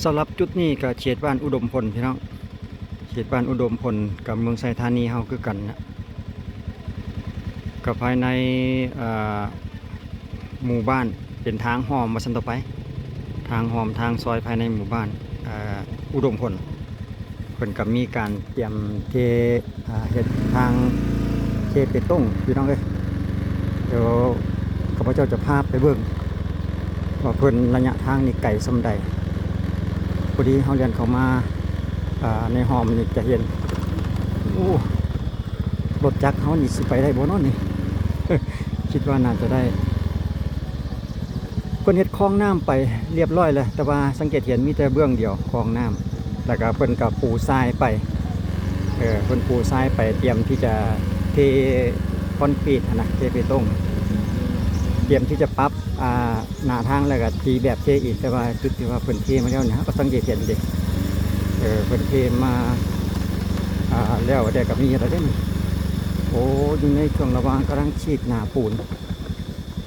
ສຳລັບຈຸດນີ້ກໍເຂດບ້ານອຸດົມພົນພີ່ນ້ອງ, ເຂດບ້ານອຸດົມພົນກັບເມືອງໄຊທານີເຮົາຄືກັນນະ, ກໍພາຍໃນ ເອີ ໝູ່ບ້ານເປັນທາງຮ່ອມວ່າຊັ້ນຕໍ່ໄປ, ທາງຮ່ອມທາງຊອຍພາຍໃນໝູ່ບ້ານ ເອີ ອຸດົມພົນ. ເພິ່ນກໍມີການຕຽມເທ ອ່າ ເຮັດທາງເທເປຕົງພີ່ນ້ອງເອີຍ. ດຽວຂ້າພະເຈົ້າຈະພາໄປເບິ່ງວ່າເພິ່ນ ໄລຍະທາງນີ້ໄກສ່ຳໃດ. ພໍດີເຮົາແລ່ນເຂົ້າມາ ອ່າ ໃນຮ່ອມນີ້ຈະເຫັນ ໂອ້ ລົດຈັກເຮົານີ້ຊິໄປໄດ້ບໍ່ເນາະນີ້? ຄິດວ່າໜ້າຈະໄດ້. ເພິ່ນເຮັດຄອງນ້ຳໄປລຽບລ້ອຍແລ້ວ, ແຕ່ວ່າສັງເກດເຫັນມີແຕ່ເບື້ອງດຽວຄອງນ້ຳ, ແລ້ວກໍເພິ່ນກໍປູຊາຍໄປ, ເອີ ເພິ່ນປູຊາຍໄປ ຕຽມທີ່ຈະເທຄອນກຣີດຫັ້ນນະ, ເທເປຕົງ, ຕຽມທີ່ຈະປັບ ອ່າ ໜ້າທາງ ແລ້ວກໍຕີແບບເທອີກ. ແຕ່ວ່າຈຸດທີ່ວ່າເພິ່ນເທມາແລ້ວນີ້ ເຮົາກໍສັງເກດເຫັນເດ້, ເອີ ເພິ່ນເທມາ ອ່າ ແລ້ວແຕ່ກໍມີແລ້ວເດ້ນີ້. ໂອ້ ຢູ່ໃນຊ່ວງລະຫວ່າງກຳລັງສີດໜ້າປູນ.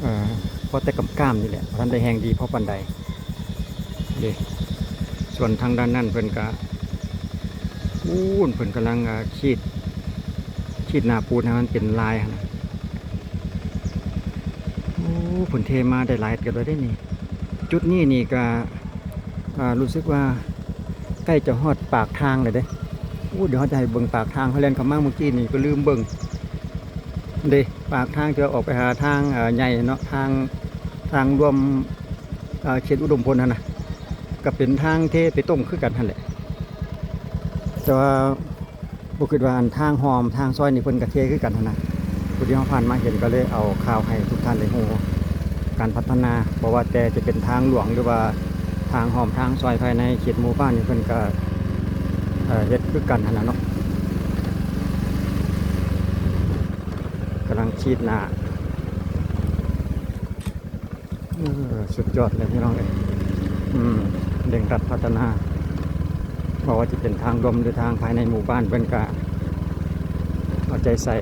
ເອີ ພໍແຕ່ກ້ຳໆນີ້ແຫຼະ, ບໍ່ທັນໄດ້ແຮງດີພໍປານໃດເດ້. ສ່ວນທາງດ້ານນັ້ນເພິ່ນກະ ໂອ້ ເພິ່ນກຳລັງ ອ່າ ຂີດ ຂີດໜ້າປູນໃຫ້ມັນເປັນລາຍຫັ້ນນະ. ໂອ້ ເພິ່ນເທມາໄດ້ຫຼາຍເຕີບແລ້ວເດ້ນີ້. ຈຸດນີ້ນີ້ກະ ອ່າ ຮູ້ສຶກວ່າໃກ້ຈະຮອດປາກທາງແລ້ວເດ້. ໂອ້ ດຽວເຮົາຈະໃຫ້ເບິ່ງປາກທາງ, ເຮົາແລ່ນເຂົ້າມາມື້ກີ້ນີ້ກໍລືມເບິ່ງເດ້. ປາກທາງທີ່ວ່າອອກໄປຫາທາງ ເອີ ໃຫຍ່ເນາະ, ທາງ ທາງລວມ ເອີ ເຂດອຸດົມພົນຫັ້ນນະ, ກໍເປັນທາງເທເປຕົງຄືກັນຫັ້ນແຫຼະ. ແຕ່ວ່າບໍ່ຄິດວ່າອັນທາງຮ່ອມທາງຊອຍນີ້ເພິ່ນກໍເທຄືກັນຫັ້ນນະ. ຜູ້ທີ່ເຮົາຜ່ານມາເຫັນ ກໍເລີຍເອົາຂ່າວໃຫ້ທຸກທ່ານໄດ້ຮູ້ການພັດທະນາ, ບໍ່ວ່າແຕ່ຈະເປັນທາງຫຼວງ ຫຼືວ່າທາງຮ່ອມທາງຊອຍພາຍໃນເຂດໝູ່ບ້ານນີ້ ເພິ່ນກໍ ເອີ ເຮັດຄືກັນຫັ້ນນະເນາະ. ກຳລັງສີດໜ້າ. ເອີ ສຸດຍອດເລີຍພີ່ນ້ອງເອີຍ. ອືມ ເລັ່ງລັດພັດທະນາ, ບໍ່ວ່າຈະເປັນທາງລວມ ຫຼື ທາງພາຍໃນໝູ່ບ້ານ ເພິ່ນກະເອົາໃຈໃສ່.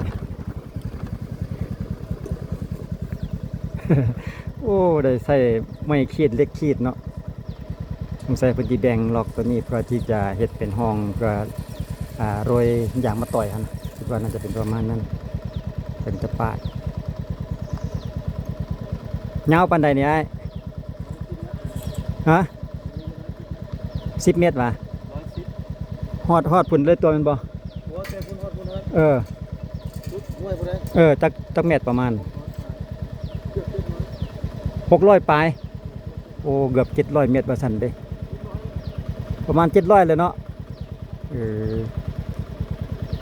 ໂອ້ ໄດ້ໃຊ້ໄມ້ຂີດ ເຫຼັກຂີດເນາະ. ສົງໄສເພິ່ນຊິແບ່ງລັອກໂຕນີ້ເພື່ອທີ່ຈະເຮັດເປັນຮ່ອງ ເພື່ອ ອ່າ ໂລຍຢາງມະຕອຍຫັ້ນນະ, ຄິດວ່າໜ້າຈະເປັນປະມານນັ້ນ. ເພິ່ນຈະປາດ ຍາວປານໃດນີ້ອ້າຍ? ຮະ? ສິບແມັດຫວາ? ຮ້ອຍສິບ ຮອດ ຮອດພຸ້ນເລີຍຕົວະແມ່ນບໍ່? ບໍ່ ແຕ່ພຸ້ນຮອດພຸ້ນເລີຍ. ເອີ ສຸດຫ້ວຍພຸ້ນເລີຍ. ເອີ ຈັກ ຈັກແມັດປະມານ? ຫົກຮ້ອຍປາຍ. ໂອ້ ເກືອບເຈັດຮ້ອຍແມັດວ່າຊັ້ນເດ້. ປະມານເຈັດຮ້ອຍແຫຼະເນາະ. ເອີ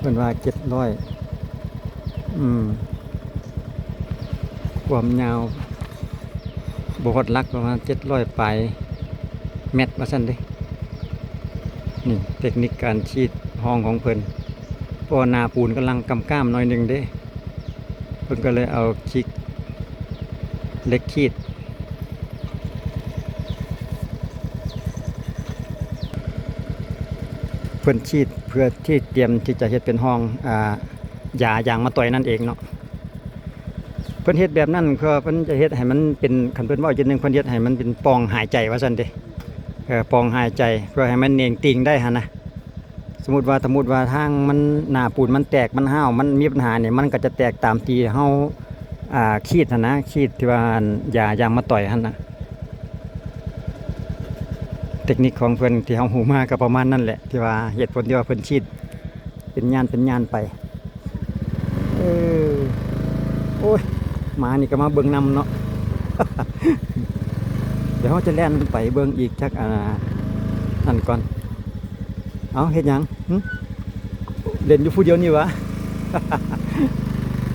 ເພິ່ນວ່າເຈັດຮ້ອຍ. ອືມ ຄວາມຍາວບໍ່ຮອດຫຼັກ ປະມານເຈັດຮ້ອຍປາຍແມັດວ່າຊັ້ນເດ້. ນີ້ເຕັກນິກການສີດຮ່ອງຂອງເພິ່ນ, ເພາະວ່າໜ້າປູນກຳລັງກ້ຳໆໜ້ອຍໜຶ່ງເດ້. ເພິ່ນກໍເລີຍເອົາຈິກ ເຫຼັກຂີດ ເພິ່ນສີດເພື່ອທີ່ຕຽມທີ່ຈະເຮັດເປັນຮ່ອງ ອ່າ ຢາຢາງມະຕອຍນັ້ນເອງເນາະ. ເພິ່ນເຮັດແບບນັ້ນ ເພື່ອເພິ່ນຈະເຮັດໃຫ້ມັນເປັນ ຄັນເພິ່ນເວົ້າອີກຈຸດໜຶ່ງ ເພິ່ນເຮັດໃຫ້ມັນເປັນປ່ອງຫາຍໃຈວ່າຊັ້ນເດ. ເອີ ປ່ອງຫາຍໃຈ ເພື່ອໃຫ້ມັນເໜັງຕີງໄດ້ຫັ້ນນະ. ສົມມຸດວ່າ ສົມມຸດວ່າທາງມັນ ໜ້າປູນມັນແຕກ ມັນຮ້າວ ມັນມີບັນຫານີ້ ມັນກໍຈະແຕກຕາມທີ່ເຮົາ ອ່າ ຂີດຫັ້ນນະ, ຂີດທີ່ວ່າ ອັນ ຢາຢາງມະຕອຍຫັ້ນນະ. ເຕັກນິກຂອງເພິ່ນທີ່ເຮົາຮູ້ມາກໍປະມານນັ້ນແຫຼະ ທີ່ວ່າເຫດຜົນທີ່ວ່າເພິ່ນສີດເປັນຍ່ານເປັນຍ່ານໄປ. ເອີ ໂອ້ຍ ໝານີ້ກໍມາເບິ່ງນຳເນາະ. ດຽວເຮົາຈະແລ່ນໄປເບິ່ງອີກຈັກ ອ່າ ນັ້ນກ່ອນ. ເອົ້າ ເຮັດຫຍັງ? ຫຶ? ເລ່ນຢູ່ຜູ້ດຽວນີ້ຫວາ?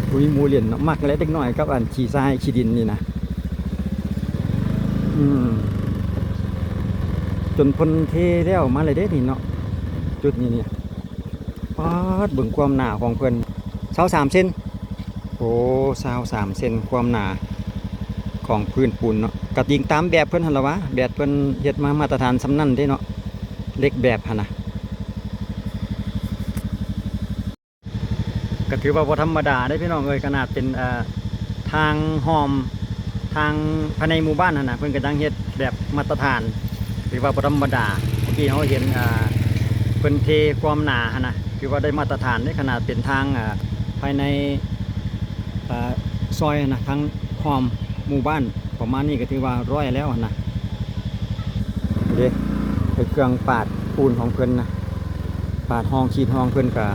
ບໍ່ມີໝູ່ຫຼິ້ນເນາະ. ມັກແຫຼະເດັກນ້ອຍກັບອັນຂີ້ຊາຍຂີ້ດິນນີ້ນະ. ອືມ ຈົນເພິ່ນເທແລ້ວມາເລີຍເດ້ນີ້ເນາະ ຈຸດນີ້ນີ້. ປາດ ເບິ່ງຄວາມໜາຂອງເພິ່ນ ຊາວສາມເຊັນ. ໂອ້ ຊາວສາມເຊັນ ຄວາມໜາຂອງພື້ນປູນເນາະ. ກະອີງຕາມແບບເພິ່ນຫັ້ນລະຫວາ, ແບບເພິ່ນເຮັດມາມາດຕະຖານສ່ຳນັ້ນເດ້ເນາະ ເຫຼັກແບບຫັ້ນນະ. ກໍຖືວ່າບໍ່ທຳມະດາເດ້ພີ່ນ້ອງເອີຍ, ຂະໜາດເປັນ ເອີ ທາງຮ່ອມ ທາງພາຍໃນໝູ່ບ້ານຫັ້ນນະ ເພິ່ນກໍຍັງເຮັດແບບມາດຕະຖານ ຖືວ່າບໍ່ທຳມະດາ. ເມື່ອກີ້ເຮົາເຫັນ ອ່າ ເພິ່ນເທຄວາມໜາຫັ້ນນະ ຖືວ່າໄດ້ມາດຕະຖານເດ້. ຂະໜາດເປັນທາງ ອ່າ ພາຍໃນ ອ່າ ຊອຍຫັ້ນນະ ທາງອ້ອມໝູ່ບ້ານປະມານນີ້ ກໍຖືວ່າຮ້ອຍແລ້ວຫັ້ນນະ. ເດ້ ເປັນເຄື່ອງປາດປູນຂອງເພິ່ນນະ ປາດຮ່ອງ ຂີດຮ່ອງ ເພິ່ນກໍ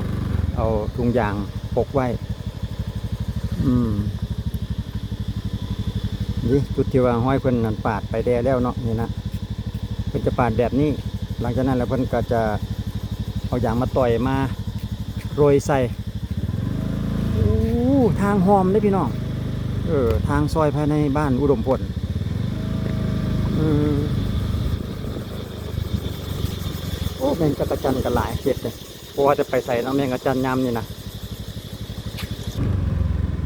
ເອົາຖົງຢາງປົກໄວ້. ອືມ ນີ້ຈຸດທີ່ວ່າຫ້ອຍເພິ່ນນັ້ນປາດໄປແດ່ແລ້ວເນາະ ນີ້ນະ ເພິ່ນຈະປາດແບບນີ້. ຫຼັງຈາກນັ້ນແລ້ວເພິ່ນກໍຈະເອົາຢາງມາຕ່ອຍມາໂລຍໃສ່. ໂອ້ ທາງຮ່ອມເດ້ພີ່ນ້ອງ ເອີ ທາງຊອຍພາຍໃນບ້ານອຸດົມພົນ. ເອີ ໂອ້ ແມ່ນຈັກກະຈັນກໍຫຼາຍເຂດເດ້. ບໍ່ວ່າຈະໄປໃສເນາະ ແມງກະຈັນຍາມນີ້ນະ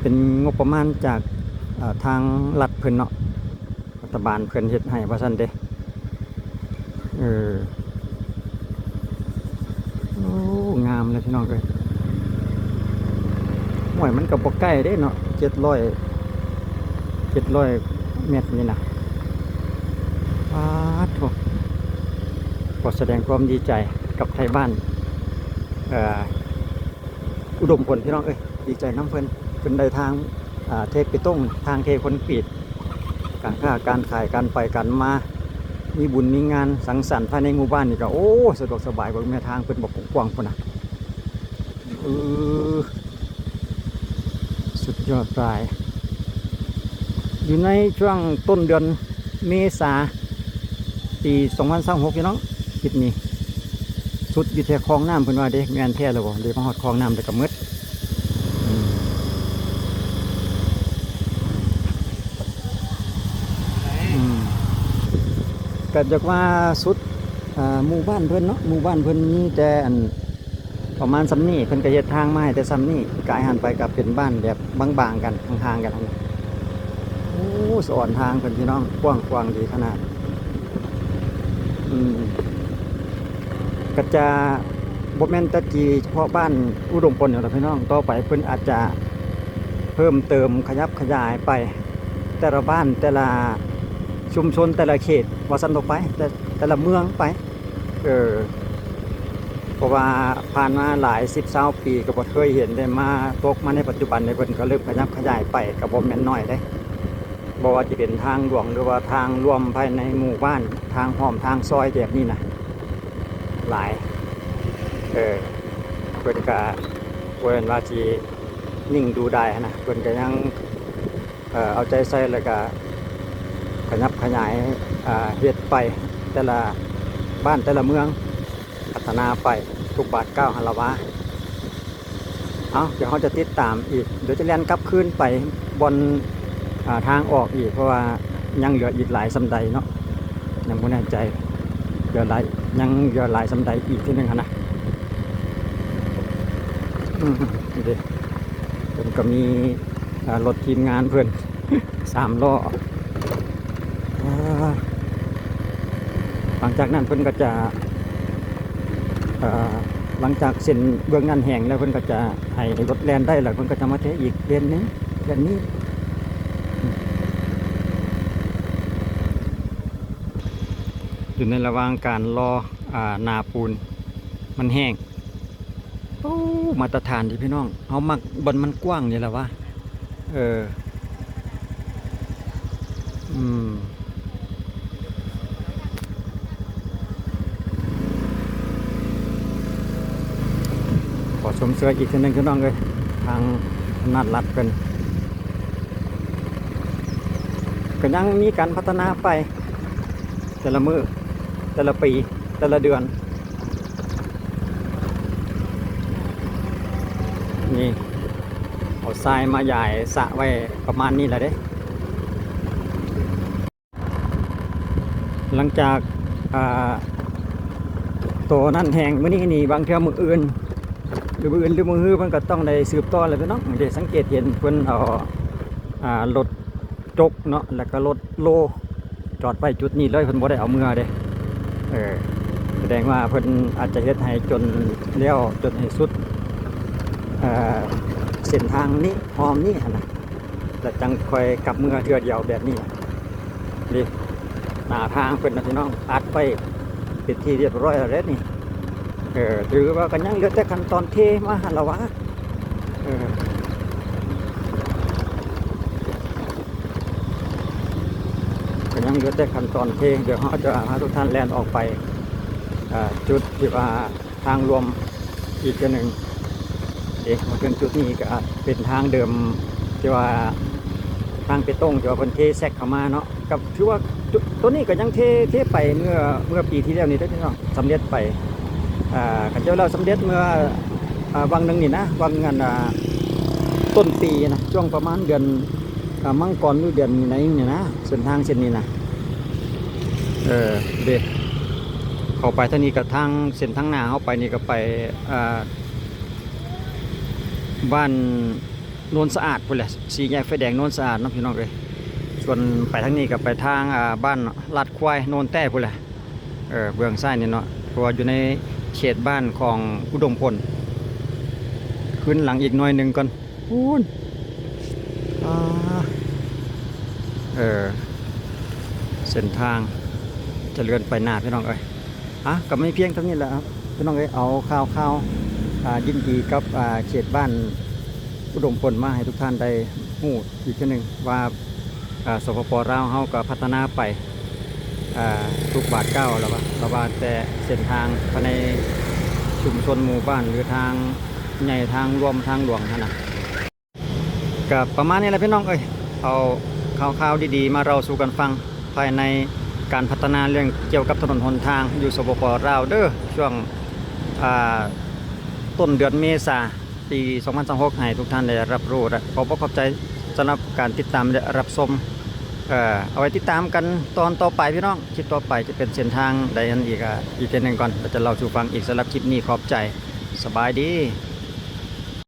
ເປັນງົບປະມານຈາກ ເອີ ທາງລັດເພິ່ນເນາະ ລັດຖະບານເພິ່ນເຮັດໃຫ້ວ່າຊັ້ນເດ້. ເອີ ໂອ້ ງາມເລີຍພີ່ນ້ອງເອີຍ. ໂອ້ຍ ມັນກໍບໍ່ໃກ້ເດ້ເນາະ ເຈັດຮ້ອຍ ເຈັດຮ້ອຍແມັດນີ້ນະ. ປາດໂທ້ ຂໍສະແດງຄວາມດີໃຈກັບໄທບ້ານ ເອີ ອຸດົມພົນ ພີ່ນ້ອງເອີຍ. ດີໃຈນຳເພິ່ນ ເພິ່ນໄດ້ທາງ ເອີ ເທເປຕົງ ທາງເທຄອນກຣີດ ການຄ້າການຂາຍ ການໄປການມາ ມີບຸນມີງານສັງສັນພາຍໃນໝູ່ບ້ານນີ້ກໍ ໂອ້ ສະດວກສະບາຍ. ເບິ່ງແມ່ທາງເພິ່ນບັກກວ້າງພຸ້ນນະ. ເອີ ສຸດຍອດຫຼາຍ. ຢູ່ໃນຊ່ວງຕົ້ນເດືອນເມສາ ປີສອງພັນຊາວຫົກ ພີ່ນ້ອງ ຄລິບນີ້ ສຸດຢູ່ແຖວຄອງນ້ຳ ເພິ່ນວ່າເດ້. ແມ່ນແທ້ແລ້ວບໍ່? ເລີຍມາຮອດຄອງນ້ຳແລ້ວກໍໝົດ. ອືມ ອືມ ກໍຢາກວ່າສຸດ ອ່າ ໝູ່ບ້ານເພິ່ນເນາະ ໝູ່ບ້ານເພິ່ນມີແຕ່ອັນ ປະມານສ່ຳນີ້ ເພິ່ນກໍເຮັດທາງມາໃຫ້ແຕ່ສ່ຳນີ້ ກາຍຫັ້ນໄປກໍເປັນບ້ານແບບບາງໆກັນ ຫ່າງໆກັນ. ໂອ້ ສະອອນທາງເພິ່ນພີ່ນ້ອງ ກວ້າງຂວາງດີຂະໜາດ. ອືມ ກໍຈະບໍ່ແມ່ນແຕ່ທີ່ສະເພາະບ້ານອຸດົມພົນເທົ່ານັ້ນພີ່ນ້ອງ ຕໍ່ໄປເພິ່ນອາດຈະເພີ່ມເຕີມຂະຫຍັບຂະຫຍາຍໄປແຕ່ລະບ້ານ ແຕ່ລະຊຸມຊົນ ແຕ່ລະເຂດວ່າຊັ້ນເຖາະ ໄປແຕ່ ແຕ່ລະເມືອງໄປ. ເອີ ເພາະວ່າຜ່ານມາຫຼາຍສິບຊາວປີກໍບໍ່ເຄີຍເຫັນເດ້ ມາຕົກມາໃນປັດຈຸບັນນີ້ ເພິ່ນກໍເລີ່ມຂະຫຍັບຂະຫຍາຍໄປ ກໍບໍ່ແມ່ນໜ້ອຍເດ້. ບໍ່ວ່າຈະເປັນທາງຫຼວງ ຫຼືວ່າທາງລວມພາຍໃນໝູ່ບ້ານ ທາງອ້ອມ ທາງຊອຍແບບນີ້ນະ ຫຼາຍ. ເອີ ເພິ່ນກໍບໍ່ແມ່ນວ່າຊິນິ່ງດູດາຍຫັ້ນນະ ເພິ່ນກໍຍັງ ເອີ ເອົາໃຈໃສ່ ແລ້ວກະຂະຫຍັບຂະຫຍາຍ ເຮັດໄປແຕ່ລະບ້ານແຕ່ລະເມືອງ ພັດທະນາໄປທຸກບາດກ້າວຫັ້ນລະວ່າ. ເອົາ ດຽວເຮົາຈະຕິດຕາມອີກ ດຽວຈະແລ່ນກັບຄືນໄປບ່ອນ ອ່າ ທາງອອກອີກ ເພາະວ່າຍັງເຫຼືອອີກຫຼາຍສ່ຳໃດເນາະ ຍັງບໍ່ແນ່ໃຈ ເຫຼືອຫຼາຍ ຍັງເຫຼືອຫຼາຍສ່ຳໃດອີກເທື່ອໜຶ່ງຫັ້ນນະ. ອືມ ນີ້ເດ້ ເພິ່ນກໍມີ ອ່າ ລົດທີມງານເພິ່ນ ສາມລໍ້ ອ່າ ຫຼັງຈາກນັ້ນເພິ່ນກໍຈະ ເອີ ຫຼັງຈາກເສັ້ນເບື້ອງນັ້ນແຫ້ງແລ້ວ ເພິ່ນກໍຈະໃຫ້ລົດແລ່ນໄດ້ແລ້ວ ເພິ່ນກໍຈະມາເທອີກເລນໜຶ່ງ ເລນນີ້. ຢູ່ໃນລະຫວ່າງການລໍ ອ່າ ໜ້າປູນມັນແຫ້ງ. ໂອ້ ມາດຕະຖານເດ້ພີ່ນ້ອງ ເຮົາມັກບ່ອນມັນກວ້າງນີ້ແຫຼະວະ. ເອີ ອືມ ຂໍຊົມເຊີຍອີກເທື່ອໜຶ່ງພີ່ນ້ອງເອີຍ ທາງອຳນາດລັດເພິ່ນ ກໍຍັງມີການພັດທະນາໄປແຕ່ລະມື້ ແຕ່ລະປີ ແຕ່ລະເດືອນ. ນີ້ ເອົາຊາຍມາຢາຍສະໄວ້ປະມານນີ້ລະເດ້. ຫຼັງຈາກ ອ່າ ໂຕນັ້ນແຫ້ງມື້ນີ້ນີ້ ບາງເທື່ອມື້ອື່ນ ຫຼືມື້ອື່ນ ຫຼືມື້ຮື ເພິ່ນກໍຕ້ອງໄດ້ສືບຕໍ່ແຫຼະເນາະ. ໄດ້ສັງເກດເຫັນເພິ່ນເອົາ ອ່າ ລົດ ຈົກເນາະ ແລ້ວກໍລົດໂລຈອດໄວ້ຈຸດນີ້ເລີຍ ເພິ່ນບໍ່ໄດ້ເອົາເມືອເດ້. ເອີ ສະແດງວ່າເພິ່ນອາດຈະເຮັດໃຫ້ຈົນແລ້ວ ຈົນໃຫ້ສຸດ ເອີ ເສັ້ນທາງນີ້ ອ້ອມນີ້ຫັ້ນນະ ແລ້ວຈັ່ງຄ່ອຍກັບເມືອເທື່ອດຽວແບບນີ້ເດ້. ໜ້າທາງເພິ່ນນະພີ່ນ້ອງ ອັດໄວ້ເປັນທີ່ຮຽບຮ້ອຍແລ້ວເດ້ນີ້. ເອີ ຖືວ່າກໍຍັງເຫຼືອແຕ່ຂັ້ນຕອນເທມາຫັ້ນລະວະ. ເອີ ກໍຍັງເຫຼືອແຕ່ຂັ້ນຕອນເທ. ດຽວເຮົາຈະພາທຸກທ່ານແລ່ນອອກໄປ ເອີ ຈຸດທີ່ວ່າ ທາງລວມອີກເທື່ອໜຶ່ງ. ເອ ມາເຖິງຈຸດນີ້ກໍເປັນທາງເດີມ ທີ່ວ່າທາງເປຕົງ ທີ່ວ່າເພິ່ນເທແຊັກເຂົ້າມາເນາະ. ກໍຖືວ່າຈຸດ ໂຕນີ້ກໍຍັງເທ ເທໄປເມື່ອ ເມື່ອປີທີ່ແລ້ວນີ້ເດ້ພີ່ນ້ອງ ສຳເລັດໄປ. ອ່າ ເຂົາເຈົ້າເວົ້າສຳເລັດເມື່ອ ອ່າ ຫວ່າງໜຶ່ງນີ້ນະ ຫວ່າງອັນ ອ່າ ຕົ້ນປີນະ ຊ່ວງປະມານເດືອນ ອ່າ ມັງກອນ ຫຼື ເດືອນມີນານີ້ນະ ເສັ້ນທາງເສັ້ນນີ້ນະ. ເອີ ເດ້ ເຂົ້າໄປທາງນີ້ກໍທາງເສັ້ນທາງໜ້າເຮົາໄປນີ້ກໍໄປ ອ່າ ບ້ານໂນນສະອາດພຸ້ນແຫຼະ ສີ່ແຍກໄຟແດງໂນນສະອາດເນາະພີ່ນ້ອງເອີຍ. ສ່ວນໄປທາງນີ້ກໍໄປທາງ ອ່າ ບ້ານລາດຄວາຍໂນນແຕ້ພຸ້ນແຫຼະ. ເອີ ເບື້ອງຊ້າຍນີ້ເນາະ ເພາະວ່າຢູ່ໃນເຂດບ້ານຂອງອຸດົມພົນ. ຄືນຫຼັງອີກໜ້ອຍໜຶ່ງກ່ອນ ພຸ້ນ ອ່າ ເອີ ເສັ້ນທາງຈະເລື່ອນໄປໜ້າພີ່ນ້ອງເອີຍ. ອ່ະ ກໍມີພຽງເທົ່ານີ້ແຫຼະພີ່ນ້ອງເອີຍ ເອົາຂ່າວໆ ອ່າ ຍິນດີກັບ ອ່າ ເຂດບ້ານອຸດົມພົນມາໃຫ້ທຸກທ່ານໄດ້ຮູ້ອີກເທື່ອໜຶ່ງວ່າ ອ່າ ສປປ ລາວເຮົາກໍພັດທະນາໄປ ອ່າ ທຸກບາດກ້າວລະວ່າ ລະວ່າແຕ່ເສັ້ນທາງພາຍໃນຊຸມຊົນໝູ່ບ້ານ ຫຼື ທາງໃຫຍ່ ທາງລວມ ທາງຫຼວງຫັ້ນນະ. ກໍປະມານນີ້ແຫຼະພີ່ນ້ອງເອີຍ ເອົາຂ່າວໆ ດີໆ ມາເລົ່າສູ່ກັນຟັງ ພາຍໃນການພັດທະນາເລື່ອງກ່ຽວກັບຖະໜົນຫົນທາງຢູ່ ສປປ ລາວເດີ ຊ່ວງ ອ່າ ຕົ້ນເດືອນເມສາ ປີສອງພັນຊາວຫົກ ໃຫ້ທຸກທ່ານໄດ້ຮັບຮູ້ ແລະ ຂໍບອກຂອບໃຈສຳລັບການຕິດຕາມ ແລະ ຮັບຊົມ. ເອີ ເອົາໄວ້ຕິດຕາມກັນຕອນຕໍ່ໄປພີ່ນ້ອງ ຄລິບຕໍ່ໄປຈະເປັນເສັ້ນທາງໃດນັ້ນອີກ ອ່າ ອີກເທື່ອໜຶ່ງກ່ອນ ແລ້ວຈະເລົ່າສູ່ຟັງອີກ. ສຳລັບຄລິບນີ້ຂອບໃຈ ສະບາຍດີ.